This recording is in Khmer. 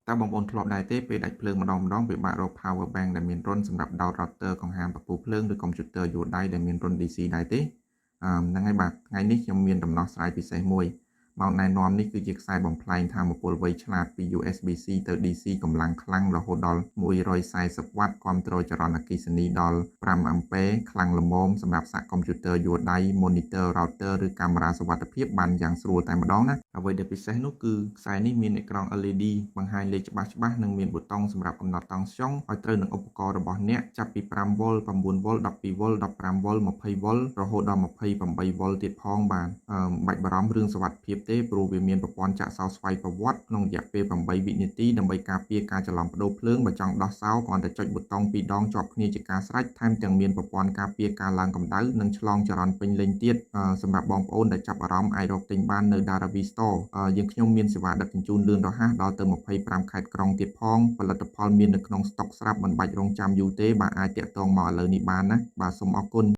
តើបងប្អូនធ្លាប់ដែរទេពេលដាច់ភ្លើងម្ដងម្ដងពិបាករក power bank ដែលមានរន្ធសម្រាប់ដោត router កង្ហារពពុះភ្លើងឬកុំព្យូទ័រយួរដៃដែលមានរន្ធ DC ដែរទេអឺហ្នឹងហើយបាទថ្ងៃនេះខ្ញុំមានដំណោះស្រាយពិសេសមួយមកណែនាំនេះគឺជាខ្សែបំផ្លែងថាមពលវៃឆ្លាតពី USB-C ទៅ DC កម្លាំងខ្លាំងរហូតដល់140វ៉ាត់គ្រប់គ្រងចរន្តអគ្គិសនីដល់5អាំពែខ្លាំងល្មមសម្រាប់សាកកុំព្យូទ័រយួរដៃ monitor router ឬកាមេរ៉ាសុវត្ថិភាពបានយ៉ាងស្រួលតែម្ដងណាអ្វីដែលពិសេសនោះគឺខ្សែនេះមានអេក្រង់ LED បង្ហាញលេខច្បាស់ច្បាស់និងមានប៊ូតុងសម្រាប់កំណត់តង់ស្យុងឲ្យត្រូវនឹងឧបករណ៍របស់អ្នកចាប់ពី5 V 9 V 12 V 15 V 20 V រហូតដល់28 V ទៀតផងបាទអឺមិនបាច់បារម្ភរឿងសុវត្ថិភាពទេព្រោះវាមានប្រព័ន្ធចាក់សោស្វ័យប្រវត្តិក្នុងរយៈពេល8វិនាទីដើម្បីការពារការច្រឡំប្ដូរភ្លើងបើចង់ដោះសោគ្រាន់តែចុចប៊ូតុងពីរដងជាប់គ្នាជាការស្រេចថែមទាំងមានប្រព័ន្ធការពារការឡើងកម្ដៅនិងឆ្លងចរន្តពេញលេញទៀតសម្រាប់បងប្អូនដែលចាប់អារម្មណ៍អាចរកទិញបាននៅ Daravi Store យើងខ្ញុំមានសេវាដឹកជញ្ជូនលឿនរហ័សដល់ទៅ25ខេត្តក្រុងទៀតផងផលិតផលមាននៅក្នុងស្តុកស្រាប់មិនបាច់រងចាំយូរទេបាទអាចតាក់ទងមកឥឡូវនេះបានណាបាទសូមអរគុណ។